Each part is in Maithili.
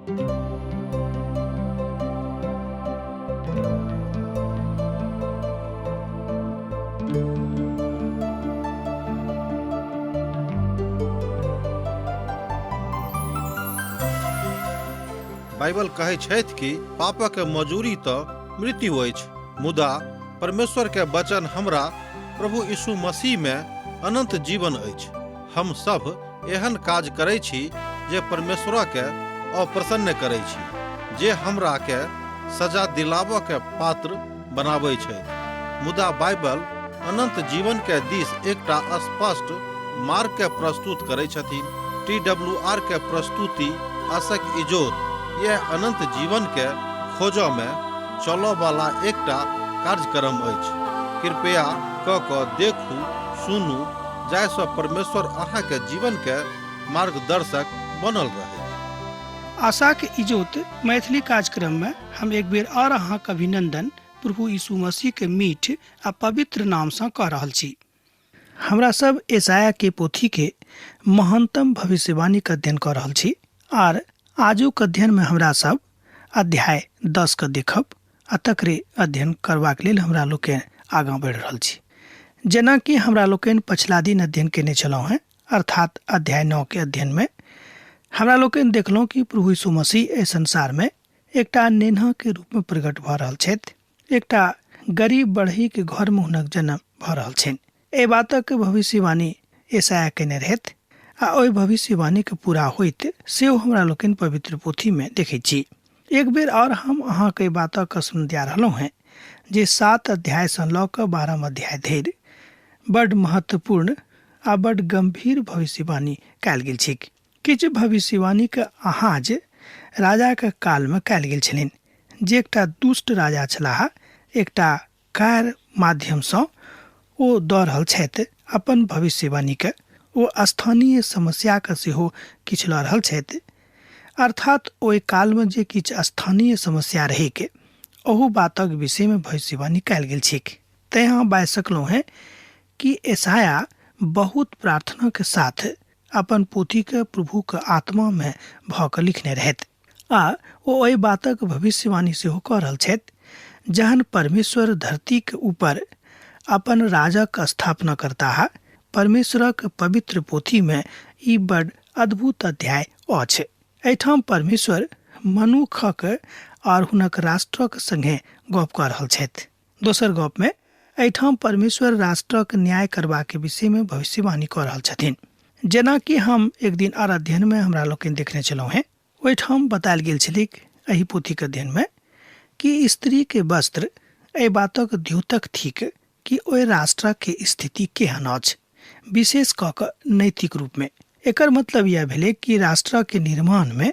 बाइबल कहै छथि कि पापक मजूरी तऽ मृत्यु अछि, मुदा परमेश्वर के वचन हमरा प्रभु यीशु मसीह में अनंत जीवन अछि। हम सब एहन काज करै छी जे परमेश्वर के अप्रसन्न करै छी, जे हमरा के सजा दिलाबऽ के पात्र बनाबै छथि। मुदा बाइबल अनंत जीवन के दिस एकटा स्पष्ट मार्ग के प्रस्तुत करै छथिन। टी डब्ल्यू आर के प्रस्तुति आशक इजोत यह अनंत जीवन के खोजऽ में चलऽ वाला एकटा कार्यक्रम अछि। कृपया क कऽ देखू, सुनू, जाहिसँ परमेश्वर अहाँके जीवन के मार्गदर्शक बनल रहै। आशाक इजोत मैथिली कार्यक्रम में हम एक बेर और अहाँक अभिनंदन प्रभु यीशु मसीह के मीठ आ पवित्र नाम सँ कऽ रहल छी। हमरा सब यशायाह के पोथी के महानतम भविष्यवाणी के अध्ययन कऽ रहल छी आर आजुक अध्ययन में हमरा सब अध्याय 10 के देखब आ तकरे अध्ययन करबाक लेल हमरा लोकनि आगाँ बढ़ि रहल छी। जेनाकि हमरा लोकनि पछिला दिन अध्ययन केने छलहुँ हेँ, अर्थात अध्याय 9 के अध्ययन में हमरा लोकनि देखलहुँ कि प्रभु यीशु मसीह एहि संसार में एकटा नेन्हा के रूप में प्रकट भऽ रहल छथि। एकटा गरीब बढ़ई के घर में हुनक जन्म भऽ रहल छनि। एहि बातक भविष्यवाणी यशायाह केने रहथि आ ओहि भविष्यवाणी के पूरा होइत सेहो हमरा लोकनि पवित्र पोथी में देखैत छी। एक बेर और हम अहाँके एहि बातक स्मरण दिया रहलहुँ हेँ जे 7 अध्याय सँ लऽ कऽ 12 अध्याय धरि बड्ड महत्वपूर्ण आ बड्ड गंभीर भविष्यवाणी कयल गेल छैक। किछु भविष्यवाणीक आहाज राजाक कालमे कयल गेल छलनि, जे एकटा दुष्ट राजा छलाह। एकटा कार्य माध्यमसँ ओ दऽ रहल छथि अपन भविष्यवाणीके। ओ स्थानीय समस्याके सेहो किछु लऽ रहल छथि, अर्थात ओहि कालमे जे किछु स्थानीय समस्या रहैक ओहू बातक विषयमे भविष्यवाणी कयल गेल छैक। तैँ हम बाजि सकलहुँ हेँ कि यशायाह बहुत प्रार्थनाके साथ अपन पोथीके प्रभुक आत्मामे भऽ कऽ लिखने रहथि आ ओ एहि बातक भविष्यवाणी सेहो कऽ रहल छथि जहन परमेश्वर धरतीक ऊपर अपन राजक स्थापना करताह। परमेश्वरक पवित्र पोथीमे ई बड अद्भुत अध्याय अछि। एहिठाम परमेश्वर मनुखक आओर हुनक राष्ट्रक संगे गप कऽ रहल छथि। दोसर गप में एहिठाम परमेश्वर राष्ट्रक न्याय करबाक विषय में भविष्यवाणी कऽ रहल छथिन। जेनाकि हम एक दिन आर अध्ययन में हमरा लोकनि देखने छलहुँ हेँ, ओहिठाम बतायल गेल छलैक एहि पोथीक अध्ययन में कि स्त्री के वस्त्र एहि बातक द्योतक थिक कि ओहि राष्ट्रक के स्थिति केहन अछि, विशेष कऽ कऽ नैतिक रूप में। एकर मतलब यह भेलै कि राष्ट्र के निर्माण में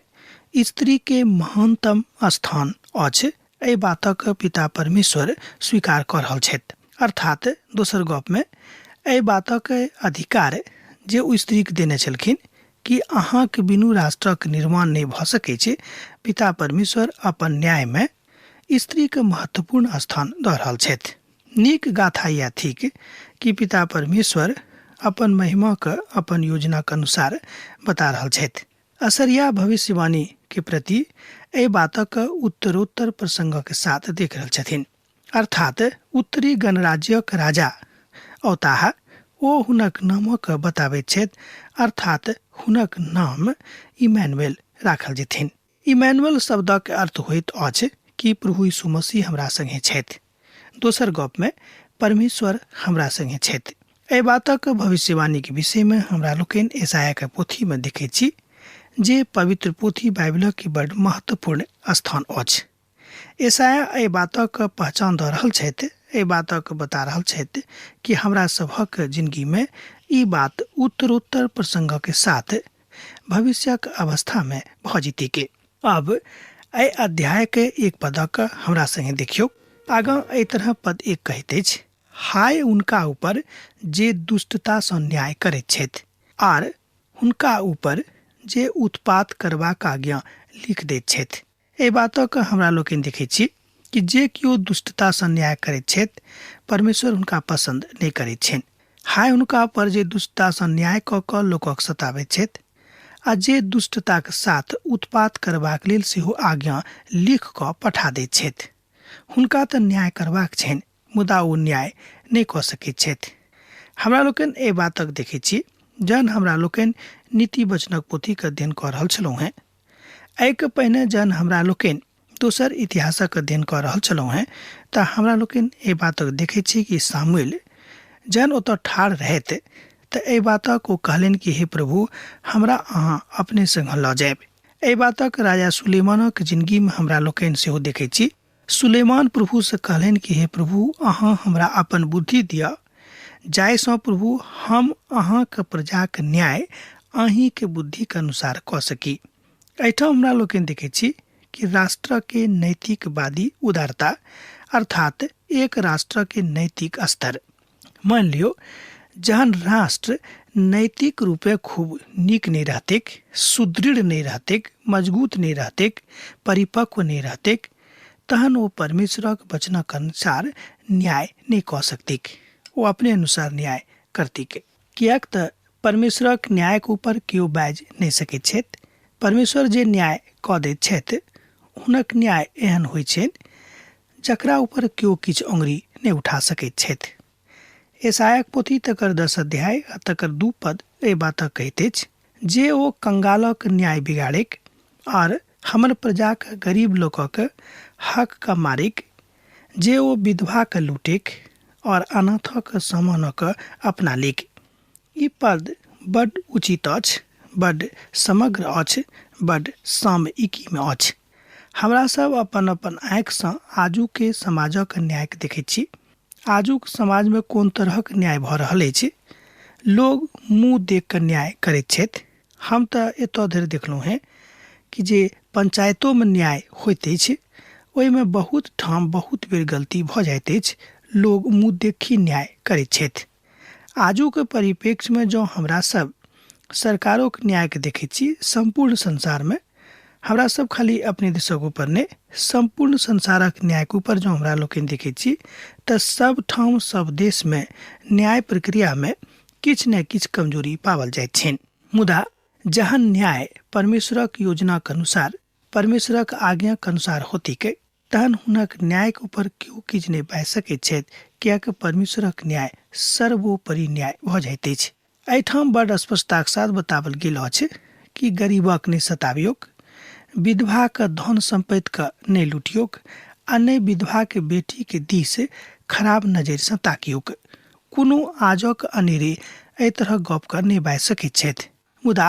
स्त्री के महानतम स्थान अछि। एहि बातक पिता परमेश्वर स्वीकार कऽ रहल छथि। अर्थात दोसर गप में एहि बातक अधिकार जे ओ स्त्रीके देने छलखिन कि अहाँके बिनु राष्ट्रक निर्माण नहि भऽ सकै छै, पिता परमेश्वर अपन न्यायमे स्त्रीके महत्वपूर्ण स्थान दऽ रहल छथि। नीक गाथा इएह थिक कि पिता परमेश्वर अपन महिमाके अपन योजनाक अनुसार बता रहल छथि। असरिया भविष्यवाणी के प्रति एहि बातक उत्तरोत्तर प्रसंगक साथ देख रहल छथिन। अर्थात उत्तरी गणराज्यक राजा औताह, ओ हुनक नामक बताबैत छथि, अर्थात हुनक नाम इमैनुएल राखल जेथिन। इमैनुएल शब्दक अर्थ होइत अछि कि प्रभु यीशु मसीह हमरा संगे छथि। दोसर गप में परमेश्वर हमरा संगे छथि। एहि बातक भविष्यवाणी के विषय में हमरा लोकनि यशायाह के पोथी में देखैत छी जे पवित्र पोथी बाइबलक के बड महत्वपूर्ण स्थान अछि। यशायाह एहि बातक पहचान दऽ रहल छथि, एहि बातक बता रहल छथि कि हमरा सभक जिंदगी में ई बात उत्तरोत्तर प्रसंग के साथ भविष्यक अवस्था में भऽ जेतै के। अब एहि अध्याय के एक पदक हमरा संगे देखियौ। आगाँ एहि तरह पद 1 कहैत अछि, हाय उनका ऊपर जे दुष्टता सँ न्याय करैत छथि आर हुनका ऊपर जे उत्पात करबाक आज्ञा लिख दैत छथि। एहि बातक हमरा लोकनि देखैत छी कि जे केओ दुष्टता सँ न्याय करैत छथि परमेश्वर हुनका पसंद नहि करैत छनि। हाय हुनका पर जे दुष्टता सँ न्याय कऽ कऽ लोकक सताबैत छथि आ जे दुष्टताक साथ उत्पात करबाक लेल सेहो आज्ञा लिख कऽ पठा दैत छथि। हुनका तऽ न्याय करबाक छनि, मुदा ओ न्याय नहि कऽ सकैत छथि। हमरा लोकनि एहि बातक देखैत छी जहन हमरा लोकनि नीति वचनक पोथीक अध्ययन कऽ रहल छलहुँ हेँ। एहिके पहिने जहन हमरा लोकनि दोसर इतिहासक अध्ययन कऽ रहल छलहुँ हेँ तऽ हमरा लोकनि एहि बातक देखैत छी कि सामुएल जहन ओतऽ ठाढ़ रहथि तऽ एहि बातक ओ कहलनि कि हे प्रभु, हमरा अहाँ अपने संग लऽ जायब। एहि बातक राजा सुलेमानक जिनगीमे हमरा लोकनि सेहो देखैत छी। सुलेमान प्रभुसँ कहलनि कि हे प्रभु, अहाँ हमरा अपन बुद्धि दिअ, जाहिसँ प्रभु हम अहाँक प्रजाक न्याय अहीँके बुद्धिक अनुसार कऽ सकी। एहिठाम हमरा लोकनि देखैत छी कि राष्ट्रके नैतिकवादी उदारता, अर्थात एक राष्ट्रके नैतिक स्तर। मान लियौ जहन राष्ट्र नैतिक रूपे खूब नीक नहि रहतैक, सुदृढ़ नहि रहतैक, मजबूत नहि रहतैक, परिपक्व नहि रहतैक, तहन ओ परमेश्वरक वचनक अनुसार न्याय नहि कऽ सकतैक। ओ अपने अनुसार न्याय करतैक, किएक तऽ परमेश्वरक न्यायक ऊपर केओ बाजि नहि सकैत छथि। परमेश्वर जे न्याय कऽ दैत छथि हुनक न्याय एहन होइत छनि जकरा ऊपर केओ किछु अङ्गुरी नहि उठा सकैत छथि। एसायक पोथी तकर 10 अध्याय आ तकर 2 पद एहि बातक कहैत अछि जे ओ कंगालक न्याय बिगाड़िक आर हमर प्रजाक गरीब लोकक हक मारिक, जे ओ विधवाक लूटिक और अनाथक सामानक अपना लिक। ई पद बड उचित अछि, बड समग्र अछि, बड सामयिकीमे अछि। हमरा सब अपन अपन आँखिसँ आजुके समाजक न्यायके देखैत छी। आजुक समाजमे कोन तरहक न्याय भऽ रहल अछि। लोग मुँह देख कऽ न्याय करैत छथि। हम तऽ एतऽ धरि देखलहुँ हेँ कि जे पंचायतोमे न्याय होइत अछि ओहिमे बहुत ठाम बहुत बेर गलती भऽ जाइत अछि। लोग मुँह देखी न्याय करैत छथि। आजुक परिप्रेक्ष्यमे जँ हमरा सब सरकारोक न्यायके देखैत छी, सम्पूर्ण संसारमे हमरा सब खाली अपने देशक ऊपर नहि, सम्पूर्ण संसारक न्यायके ऊपर जँ हमरा लोकनि देखैत छी तऽ सब ठाम सब देशमे न्याय प्रक्रियामे किछु ने किछु कमजोरी पाओल जाइत छनि। मुदा जहन न्याय परमेश्वरक योजनाक अनुसार, परमेश्वरक आज्ञाक अनुसार होतिक, तहन हुनक न्यायके ऊपर केओ किछु नहि बाजि सकैत छथि, किएक परमेश्वरक न्याय सर्वोपरि न्याय भऽ जाइत अछि। एहिठाम बड स्पष्टताक साथ बताओल गेल अछि कि गरीबक नहि सताबियौक, विधवाक धन सम्पत्तिके नहि लुटियौक आ नहि विधवाके बेटीके दिस खराब नजरिसँ ताकियौक। कोनो आजक अनेरे एहि तरहक गपके नहि बाजि सकैत छथि। मुदा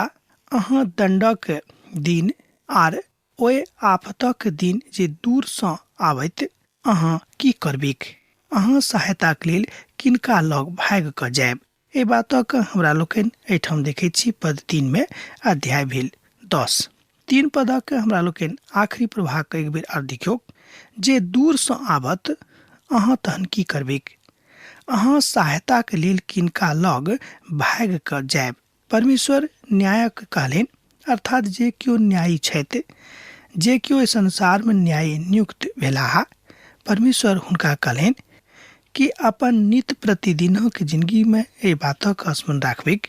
अहाँ दण्डक दिन आर ओहि आफतक दिन जे दूरसँ आबैत, अहाँ की करबिक? अहाँ सहायताक लेल किनका लग भागि कऽ जायब? एहि बातक हमरा लोकनि एहिठाम देखैत छी। पद 3 मे अध्याय भेल 10। 3 पदक हमरा लोकनि आखिरी प्रभाग एक बेर आर देखियौ। जे दूरसँ आबत, अहाँ तहन की करबिक? अहाँ सहायताक लेल किनका लग भागि कऽ जायब? परमेश्वर न्यायक कहलनि, अर्थात जे केओ न्यायी छथि, जे केओ एहि संसारमे न्यायी नियुक्त भेलाह, परमेश्वर हुनका कहलनि कि अपन नित्य प्रतिदिनक जिंदगीमे एहि बातक स्मरण राखबिक,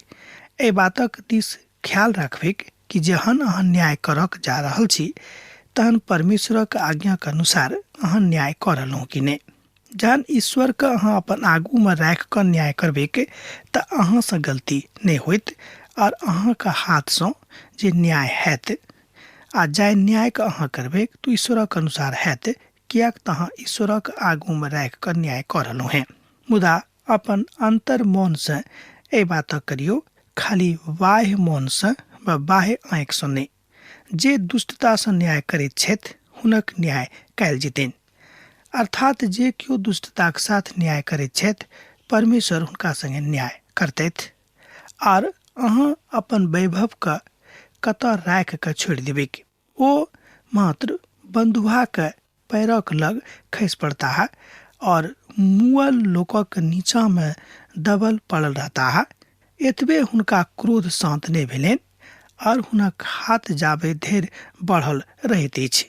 एहि बातक दिस ख्याल राखबिक कि जहन अहाँ न्याय करक जा रहल छी तहन परमेश्वरक आज्ञाक अनुसार अहाँ न्याय कऽ रहलहुँ कि नहि। जहन ईश्वरके अहाँ अपन आगूमे राखि कऽ न्याय करबैक तऽ अहाँसँ गलती नहि होइत आओर अहाँके हाथसँ जे न्याय हैत आ जाहि न्यायके अहाँ करबैक तऽ ईश्वरक अनुसार हैत, किएक तऽ अहाँ ईश्वरक आगूमे राखि कऽ न्याय कऽ रहलहुँ हेँ। मुदा अपन अन्तर मोनसँ एहि बातक करियौ, खाली बाह्य मोनसँ वा बाह्य आँखिसँ नहि। जे दुष्टतासँ न्याय करैत छथि हुनक न्याय कयल जेतनि, अर्थात जे केओ दुष्टताक साथ न्याय करैत छथि परमेश्वर हुनका संगे न्याय करतथि। आर अहाँ अपन वैभवके कतऽ राखि कऽ छोड़ि देबैक? ओ मात्र बन्धुआके पैरक लग खसि पड़ताह और मुअल लोकक नीचाँमे दबल पड़ल रहताह। एतबे हुनका क्रोध शान्त नहि भेलनि और हुनक हाथ जाबे धरि बढ़ल रहैत अछि।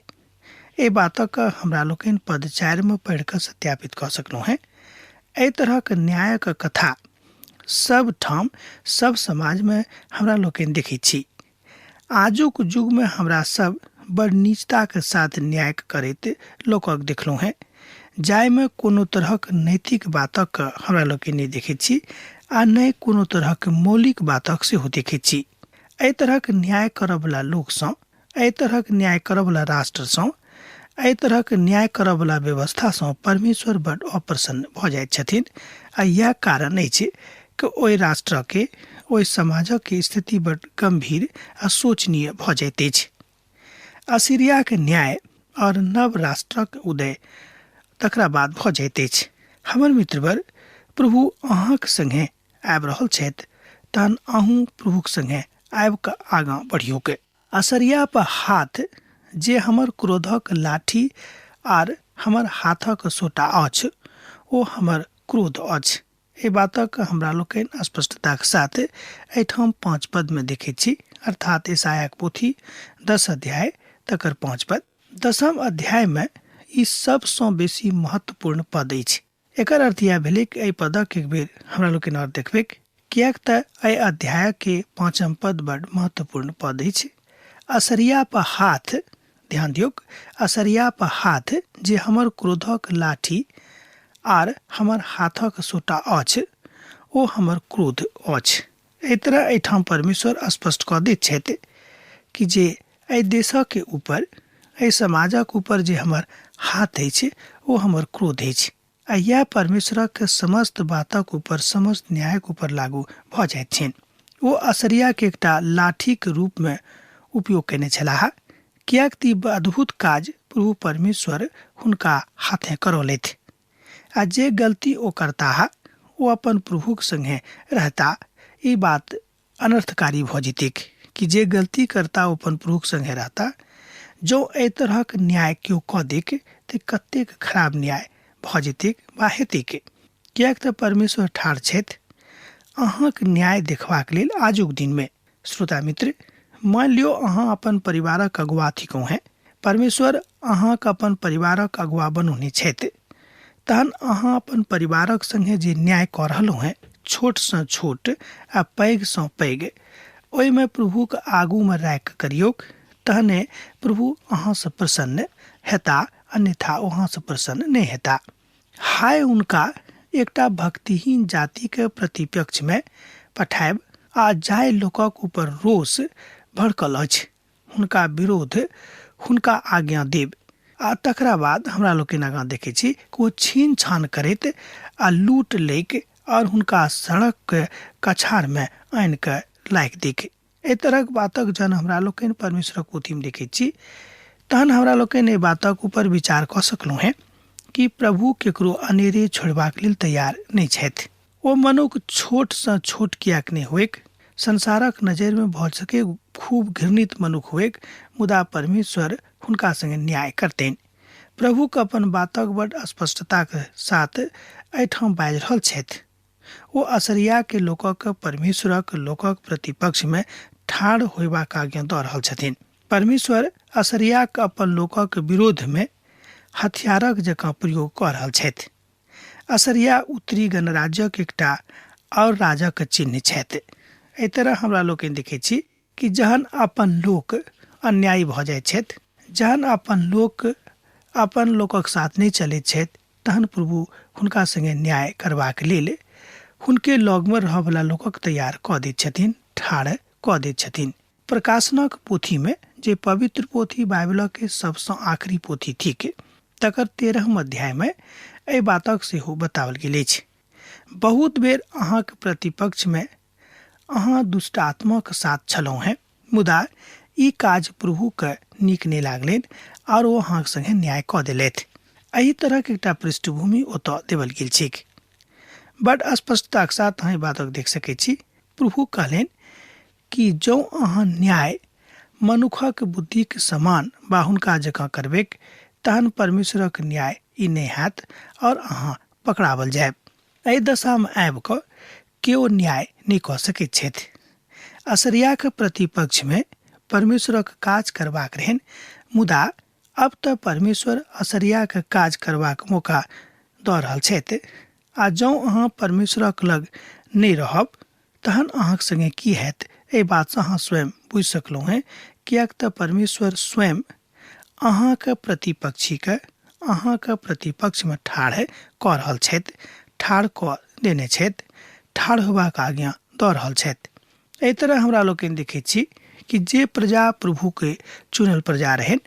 एहि बातक हमरा लोकनि पद 4 मे पढ़ि कऽ सत्यापित कऽ सकलहुँ हेँ। एहि तरहक न्यायक कथा सब ठाम सब समाजमे हमरा लोकनि देखैत छी। आजुक युगमे हमरा सब बड़ नीचताके साथ न्याय करैत लोकक देखलहुँ हेँ, जाहिमे कोनो तरहक नैतिक बातक हमरा लोकनि नहि देखैत छी आ नहि कोनो तरहक मौलिक बातक सेहो देखैत छी। एहि तरहक न्याय करऽवला लोकसँ, एहि तरहक न्याय करऽवला राष्ट्रसँ, एहि तरहक न्याय करऽवला व्यवस्थासँ परमेश्वर बड अप्रसन्न भऽ जाइत छथिन आ इएह कारण अछि कि ओहि राष्ट्रके, ओहि समाजक स्थिति बड गम्भीर आ शोचनीय भऽ जाइत अछि। असीरियाके न्याय और नव राष्ट्रक उदय तकरा बाद भऽ जाइत अछि। हमर मित्रवर, प्रभु अहाँक संगे आबि रहल छथि, तहन अहूँ प्रभुक संगे आबि कऽ आगाँ बढ़ियौक। असरिया पर हाथ जे हमर क्रोधक लाठी आर हमर हाथक सोटा अछि, ओ हमर क्रोध अछि। एहि बातक हमरा लोकनि स्पष्टताक साथ एहिठाम 5 पदमे देखैत छी, अर्थात ईसायाक पोथी 10 अध्याय तकर 5 पद। 10 अध्यायमे ई सबसँ बेसी महत्वपूर्ण पद अछि। एकर अर्थ इएह भेलै कि एहि पदक एक बेर हमरा लोकनि आओर देखबैक, किएक तऽ एहि अध्यायके 5 पद बड महत्वपूर्ण पद अछि। असरिया पर हाथ, ध्यान दियौक, असरिया पर हाथ जे हमर क्रोधक लाठी आर हमर हाथक सोटा अछि, ओ हमर क्रोध अछि। एहि तरह एहिठाम परमेश्वर स्पष्ट कऽ दैत छथि कि जे एहि देशक ऊपर, एहि समाजक ऊपर जे हमर हाथ अछि ओ हमर क्रोध अछि। आ इएह परमेश्वरक समस्त बातक ऊपर, समस्त न्यायक ऊपर लागू भऽ जाइत छनि। ओ असरियाके एकटा लाठीक रूपमे उपयोग कयने छलाह, किएक तऽ ई अद्भुत काज प्रभु परमेश्वर हुनका हाथे करौलथि। आ जे गलती ओ करताह ओ अपन प्रभुक संगे रहता, ई बात अनर्थकारी भऽ जेतैक कि जे गलती करता ओ अपन प्रभुक संगे रहता। जँ एहि तरहक न्याय केओ कऽ दैक तऽ कतेक खराब न्याय भऽ जेतैक वा हेतैक, किएक तऽ परमेश्वर ठाढ़ छथि अहाँक न्याय देखबाक लेल आजुक दिनमे। श्रोता मित्र, मानि लियौ अहाँ अपन परिवारक अगुआ थिकहुँ हेँ, परमेश्वर अहाँक अपन परिवारक अगुआ बनौने छथि, तहन अहाँ अपन परिवारक संगे जे न्याय कऽ रहलहुँ हेँ, छोटसँ छोट आ पैघसँ पैघ, ओहिमे प्रभुक आगूमे राखि करियौक, तहने प्रभु अहाँसँ प्रसन्न हेता, अन्यथा ओ अहाँसँ प्रसन्न नहि हेता। हाय हुनका एकटा भक्तिहीन जातिके प्रतिपक्षमे पठायब आ जाहि लोकक ऊपर रोष भड़कल अछि हुनका विरोध हुनका आज्ञा देब। आ तकरा बाद हमरा लोकनि आगाँ देखै छी कि ओ छीन छान करैत आ लूट लैक और हुनका सड़कके कछारमे आनि कऽ लाइक दैक। एहि तरहक बातक जहन हमरा लोकनि परमेश्वरक पोथीमे देखैत छी तहन हमरा लोकनि एहि बातक ऊपर विचार कऽ सकलहुँ हेँ कि प्रभु केकरो अनेरे छोड़बाक लेल तैयार नहि छथि। ओ मनुख छोटसँ छोट किएक नहि होइक, संसारक नजरिमे भऽ सके खूब घृणित मनुख होइक, मुदा परमेश्वर हुनका संगे न्याय करतनि। प्रभुक अपन बातक बड स्पष्टताक साथ एहिठाम बाजि रहल छथि। ओ असरियाके लोकक परमेश्वरक लोकक प्रतिपक्षमे ठाढ़ होयबाक आज्ञा दऽ रहल छथिन। परमेश्वर असरियाक अपन लोकक विरोधमे हथियारक जकाँ प्रयोग कऽ रहल छथि। असरिया उत्तरी गणराज्यक एकटा आओर राजक चिन्ह छथि। एहि तरह हमरा लोकनि देखैत छी कि जहन अपन लोक अन्यायी भऽ जाइत छथि, जहन अपन लोक अपन लोकक साथ नहि चलैत छथि, तहन प्रभु हुनका संगे न्याय करबाक लेल हुनके लगमे रहऽवला लोकक तैयार कऽ दैत छथिन, ठाढ़ कऽ दैत छथिन। प्रकाशनक पोथीमे, जे पवित्र पोथी बाइबलक सबसँ आखिरी पोथी थिक, तकर 13 अध्यायमे एहि बातक सेहो बताओल गेल अछि। बहुत बेर अहाँक प्रतिपक्षमे अहाँ दुष्ट आत्माक साथ छलहुँ हेँ, मुदा ई काज प्रभुके नीक नहि लागलनि आओर ओ अहाँक संगे न्याय कऽ देलथि। एहि तरहक एकटा पृष्ठभूमि ओतऽ देवल गेल छैक। बड स्पष्टताक साथ अहाँ एहि बातक देख सकैत छी। प्रभु कहलनि कि जँ अहाँ न्याय मनुखक बुद्धिक समान बा हुनका जकाँ करबैक, तहन परमेश्वरक न्याय ई नहि हैत और अहाँ पकड़ावल जायब। एहि दशामे आबि कऽ केओ न्याय नहि कऽ सकैत छथि। असरियाक प्रतिपक्षमे परमेश्वरक काज करबाक रहनि, मुदा अब तऽ परमेश्वर असरियाक काज करबाक मौका दऽ रहल छथि आ जँ अहाँ परमेश्वरक लग नहि रहब तहन अहाँक संगे की हैत, एहि बातसँ अहाँ स्वयं बुझि सकलहुँ हेँ, किएक तऽ परमेश्वर स्वयं अहाँके प्रतिपक्षीके अहाँके प्रतिपक्षमे ठाढ़ कऽ रहल छथि, ठाढ़ कऽ देने छथि, ठाढ़ होयबाक आज्ञा दऽ रहल छथि। एहि तरह हमरा लोकनि देखैत छी कि जे प्रजा प्रभुके चुनल प्रजा रहनि,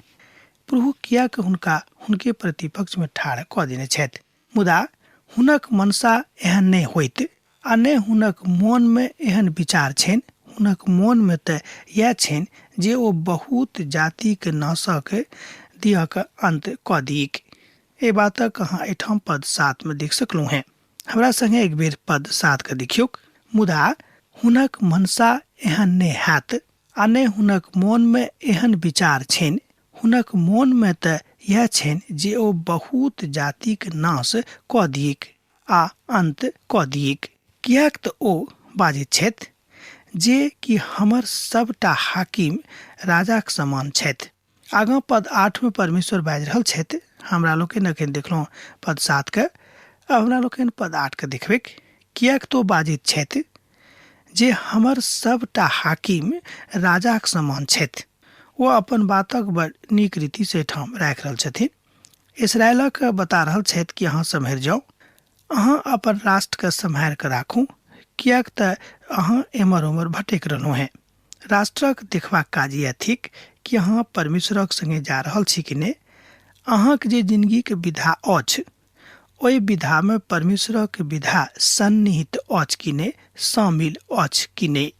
प्रभु किएक हुनका हुनके प्रतिपक्षमे ठाढ़ कऽ देने छथि। मुदा हुनक मनसा एहन नहि होइत आ ने हुनक मोनमे एहन विचार छनि। हुनक मोनमे तऽ इएह छनि जे ओ बहुत जातिक नाशक दियक अन्त कऽ दिक। एहि बातक अहाँ एहिठाम पद 7 मे देख सकलहुँ हेँ। हमरा संगे एक बेर पद 7 के देखियौक। मुदा हुनक मनसा एहन नहि हैत आ ने हुनक मोनमे एहन विचार छनि। हुनक मोनमे तऽ इएह छनि जे ओ बहुत जातिक नाश कऽ दियैक आ अन्त कऽ दियैक, किएक तऽ ओ बाजैत छथि जे कि हमर सभटा हाकिम राजाक समान छथि। आगाँ पद 8 मे परमेश्वर बाजि रहल छथि। हमरा लोकनि एखन देखलहुँ पद 7 के, आब हमरा लोकनि पद 8 के देखबैक। किएक तऽ ओ बाजैत छथि जे हमर सभटा हाकिम राजाक समान छथि। ओ अपन बातक बड़ नीक रीतिसँ एहिठाम राखि रहल छथिन। इसराइलक बता रहल छथि कि अहाँ सम्हरि जाउ, अहाँ अपन राष्ट्रके सम्हारि कऽ राखू, किएक तऽ अहाँ एम्हर ओम्हर भटकि रहलहुँ हेँ। राष्ट्रक देखबाक काज इएह थिक कि अहाँ परमेश्वरक संगे जा रहल छी कि नहि। अहाँक जे जिनगीके विधा अछि ओहि विधामे परमेश्वरक विधा सन्निहित अछि कि नहि, शामिल अछि कि नहि।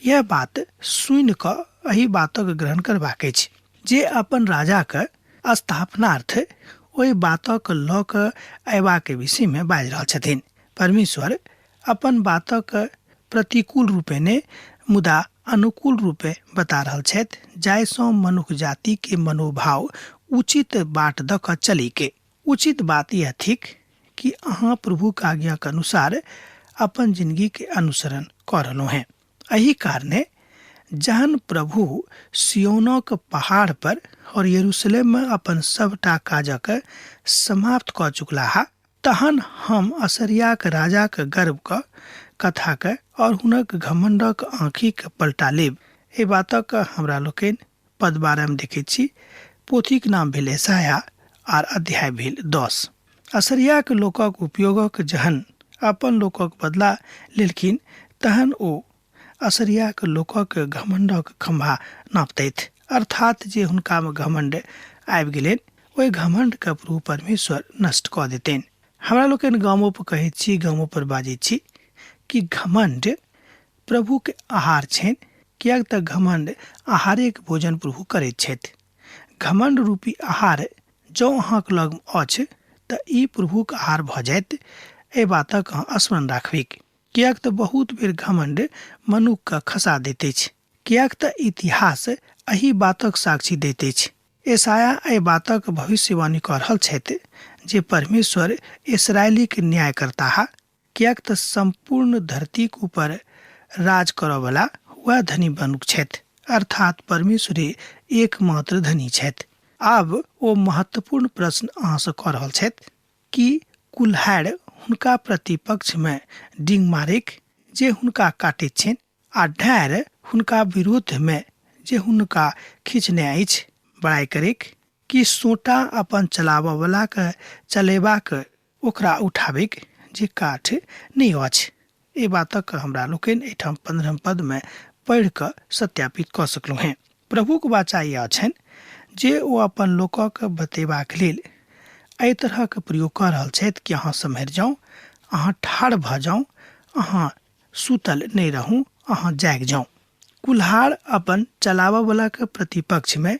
यह बात सुनि कऽ एहि बातक ग्रहण करबाक अछि जे अपन राजाक स्थापनार्थ ओहि बातक लऽ कऽ अयबाक विषयमे बाजि रहल छथिन। परमेश्वर अपन बातक प्रतिकूल रूपे नहि मुदा अनुकूल रूपे बता रहल छथि, जाहिसँ मनुख जातिके मनोभाव उचित बाट दऽ कऽ चलैके। उचित बात यह थिक कि अहाँ प्रभुक आज्ञाक अनुसार अपन जिनगीके अनुसरण कऽ रहलहुँ हेँ। एहि कारणे जहन प्रभु सियोनक पहाड़ पर और यरूशलेममे अपन सभटा काजक समाप्त कऽ चुकलाह, तहन हम असरियाक राजाक गर्वक कथाके और हुनक घमण्डक आँखिके पलटा लेब। एहि बातक हमरा लोकनि पद 12 मे देखैत छी। पोथीक नाम भेल यशायाह आर अध्याय भेल 10। असरियाक लोकक उपयोगक जहन अपन लोकक बदला लेलखिन, तहन ओ असरियाक लोकक घमण्डक खम्भा नापतथि, अर्थात जे हुनकामे घमण्ड आबि गेलनि ओहि घमण्डके प्रभु परमेश्वर नष्ट कऽ देतनि। हमरा लोकनि गामो पर कहैत छी, गामो पर बाजैत छी कि घमण्ड प्रभुके आहार छनि, किएक तऽ घमण्ड आहारेके भोजन प्रभु करैत छथि। घमण्ड रूपी आहार जँ अहाँके लग अछि तऽ ई प्रभुक आहार भऽ जायत। एहि बातक अहाँ स्मरण राखबैक, किएक तऽ बहुत बेर घमण्ड मनुखके खसा दैत अछि, किएक तऽ इतिहास एहि बातक साक्षी दैत अछि। यशायाह एहि बातक भविष्यवाणी कऽ रहल छथि जे परमेश्वर इसराइलीक न्याय करताह, किएक तऽ सम्पूर्ण धरतीक ऊपर राज करऽवला वएह धनी मनुख छथि, अर्थात परमेश्वरे एकमात्र धनी छथि। आब ओ महत्वपूर्ण प्रश्न अहाँसँ कऽ रहल छथि कि कुल्हाड़ि हुनका प्रतिपक्षमे डिंग मारैक जे हुनका काटैत छनि, आ ढारि हुनका विरुद्धमे जे हुनका खींचने अछि बड़ाइ करैक, कि सोंटा अपन चलाबऽवलाके चलेबाक ओकरा उठाबैक जे काठ नहि अछि। एहि बातक हमरा लोकनि एहिठाम 15 पदमे पढ़ि कऽ सत्यापित कऽ सकलहुँ हेँ। प्रभुक वाचा इएह छनि जे ओ अपन लोकक बतेबाक लेल एहि तरहक प्रयोग कऽ रहल छथि कि अहाँ सम्हरि जाउ, अहाँ ठाढ़ भऽ जाउ, अहाँ सुतल नहि रहू, अहाँ जागि जाउ। कुल्हाड़ अपन चलाबऽवलाक प्रतिपक्षमे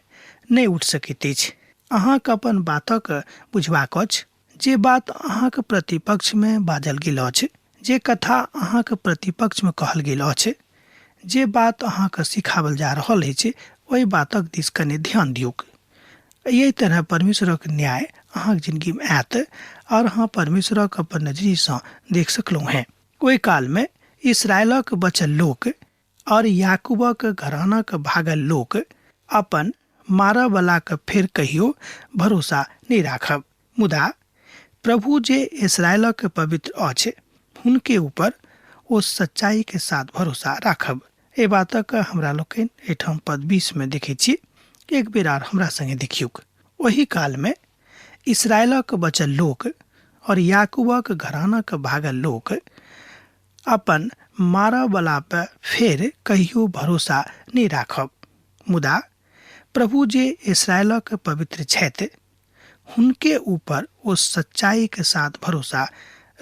नहि उठि सकैत अछि। अहाँके अपन बातक बुझबाक अछि। जे बात अहाँक प्रतिपक्षमे बाजल गेल अछि, जे कथा अहाँक प्रतिपक्षमे कहल गेल अछि, जे बात अहाँके सिखाओल जा रहल अछि, ओहि बातक दिस कने ध्यान दियौक। एहि तरह परमेश्वरक न्याय अहाँक जिनगीमे आयत और अहाँ परमेश्वरक अपन नजरिसँ देख सकलहुँ हेँ। ओहि कालमे इसराइलक बचल लोक और याकूबक घरानाक भागल लोक अपन मारऽवलाक फेर कहियो भरोसा नहि राखब, मुदा प्रभु जे इसराइलक पवित्र अछि हुनके ऊपर ओ सच्चाई के साथ भरोसा राखब। एहि बातक हमरा लोकनि एहिठाम पद 20 मे देखैत छी। एक बेर आर हमरा संगे देखियौक। ओहि कालमे इसराइलक बचल लोक और याकूबक घरानाक भागल लोक अपन मारऽवला पर फेर कहियो भरोसा नहि राखब, मुदा प्रभु जे इसराइलक पवित्र छथि हुनके ऊपर ओ सच्चाइके साथ भरोसा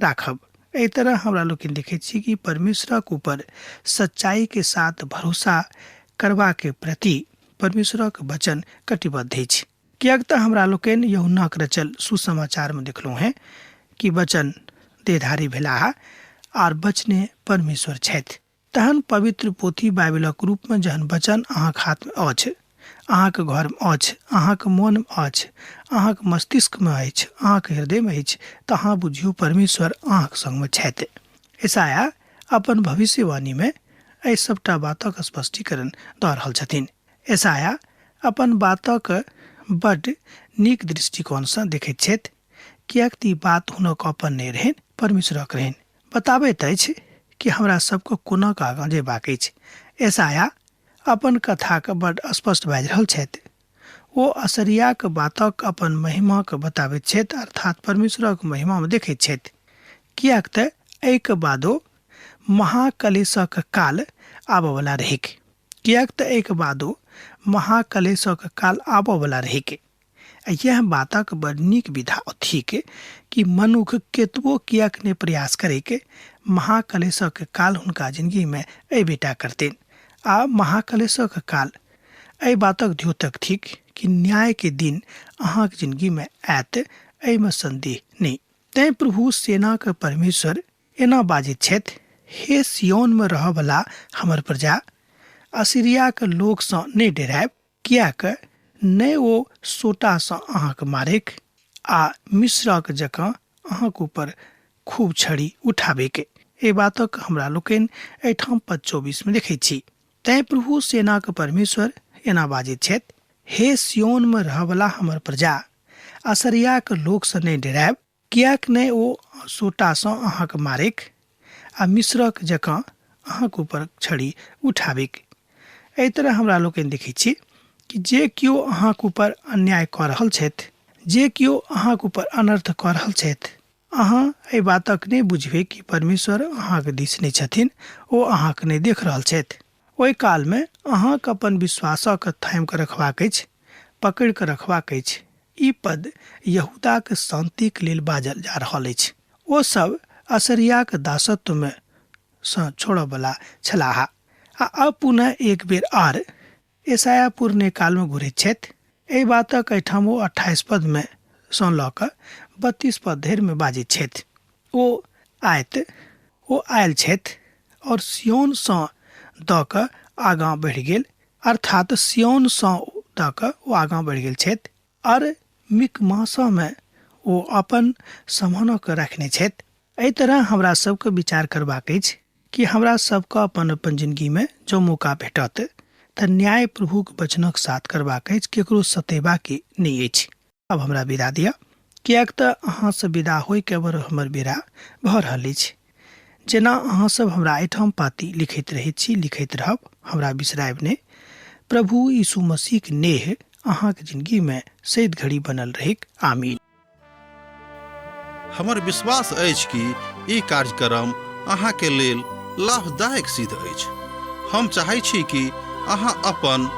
राखब। एहि तरह हमरा लोकनि देखैत छी कि परमेश्वरक ऊपर सच्चाइके साथ भरोसा करबाके प्रति परमेश्वरक वचन कटिबद्ध अछि। किएक तऽ हमरा लोकनि यूहन्नाक रचल सुसमाचारमे देखलहुँ हेँ कि वचन देहधारी भेलाह आर वचने परमेश्वर छथि। तहन पवित्र पोथी बाइबिलक रूपमे जहन वचन अहाँक हाथमे अछि, अहाँक घरमे अछि, अहाँक मोनमे अछि, अहाँक मस्तिष्कमे अछि, अहाँक हृदयमे अछि, तऽ अहाँ बुझियौ परमेश्वर अहाँक संगमे छथि। ईसाया अपन भविष्यवाणीमे एहि सभटा बातक स्पष्टीकरण दऽ रहल छथिन। ईसाया अपन बातक बड्ड नीक दृष्टिकोणसँ देखैत छथि, किएक तऽ ई बात हुनक अपन नहि रहनि, परमेश्वरक रहनि। बताबैत अछि कि हमरा सबके कोना कऽ आगाँ जेबाक अछि। एसाया अपन कथाके बड्ड स्पष्ट बाजि रहल छथि। ओ असरियाक बातक अपन महिमाके बताबैत छथि, अर्थात परमेश्वरक महिमामे देखैत छथि, किएक तऽ एहिके बादो महाकलेशक काल आबऽवला रहैक। किएक तऽ एहिके बादो महाकलेशक काल आबऽवला रहैक। यह बातक बड़ नीक विधा थिक कि मनुख केतबो किएक नहि प्रयास करैक, महाकलेशक काल हुनका जिंदगीमे अयबेटा करतनि। आ महाकलेशक काल एहि बातक द्योतक थिक कि न्यायके दिन अहाँक जिंदगीमे आयत, एहिमे संदेह नहि। तैं प्रभु सेनाक परमेश्वर एना बाजैत छथि, हे सियोनमे रहऽवला हमर प्रजा, असीरियाक लोकसँ नहि डेरायब, किएक नहि ओ सोटासँ अहाँके मारैक आ मिस्रक जकाँ अहाँक ऊपर खूब छड़ी उठाबैक। एहि बातक हमरा लोकनि एहिठाम पद 24 मे देखैत छी। तैं प्रभु सेनाक परमेश्वर एना बाजैत छथि, हे सियोनमे रहऽवला हमर प्रजा, असरियाक लोकसँ नहि डेरायब, किएक नहि ओ सोटासँ अहाँके मारैक आ मिस्रक जकाँ अहाँक ऊपर छड़ी उठाबैक। एहि तरह हमरा लोकनि देखैत छी कि जे केओ अहाँक ऊपर अन्याय कऽ रहल छथि, जे केओ अहाँक ऊपर अनर्थ कऽ रहल छथि, अहाँ एहि बातक नहि बुझबै कि परमेश्वर अहाँक दिस नहि छथिन, ओ अहाँक नहि देख रहल छथि। ओहि कालमे अहाँक अपन विश्वासक थामि कऽ रखबाक अछि, पकड़ि कऽ रखबाक अछि। ई पद यहूदाक शान्तिक लेल बाजल जा रहल अछि। ओ सब असरियाक दासत्वमे सँ छोड़ऽवला छलाह आ अब पुनः एक बेर आर एसाया पुरने कालमे घुरैत छथि। एहि बातक एहिठाम ओ 28 पदमे सँ लऽ कऽ 32 पद धरिमे बाजैत छथि। ओ आयत, ओ आयल छथि और सियोनसँ दऽ कऽ आगाँ बढ़ि गेल, अर्थात सियोनसँ दऽ कऽ ओ आगाँ बढ़ि गेल छथि आर मिकमासमे ओ अपन समानके रखने छथि। एहि तरह हमरा सबके विचार करबाक अछि कि हमरा सबके अपन अपन जिंदगीमे जँ मौका भेटत तऽ न्याय प्रभुक वचनक साथ करबाक अछि, केकरो सतेबाके नहि अछि। आब हमरा विदा दिअ, किएक तऽ अहाँसँ विदा होइके बड़ हमर बेरा भऽ रहल अछि। जेना अहाँ सब हमरा एहिठाम पाती लिखैत रहैत छी, लिखैत रहब, हमरा बिसरायब नहि। प्रभु यीशु मसीहक नेह अहाँक जिंदगीमे सैद घड़ी बनल रहैक। आमीन। हमर विश्वास अछि कि ई कार्यक्रम अहाँके लेल लाभदायक सिद्ध अछि। हम चाहै छी कि अहाँ अपन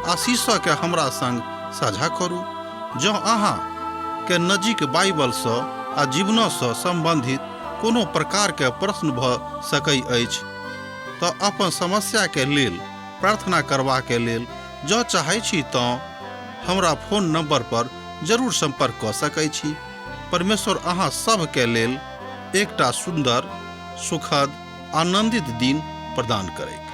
आशीषके हमरा संग साझा करू। जँ अहाँ के नजीक बाइबलसँ आ जीवनसँ सम्बन्धित कोनो प्रकारके प्रश्न भऽ सकै अछि तऽ अपन समस्याके लेल प्रार्थना करबाके लेल जँ चाहै छी तँ हमरा फोन नंबर पर जरूर संपर्क कऽ सकै छी। परमेश्वर अहाँ सभके लेल एकटा सुन्दर, सुखद, आनंदित दिन प्रदान करैत।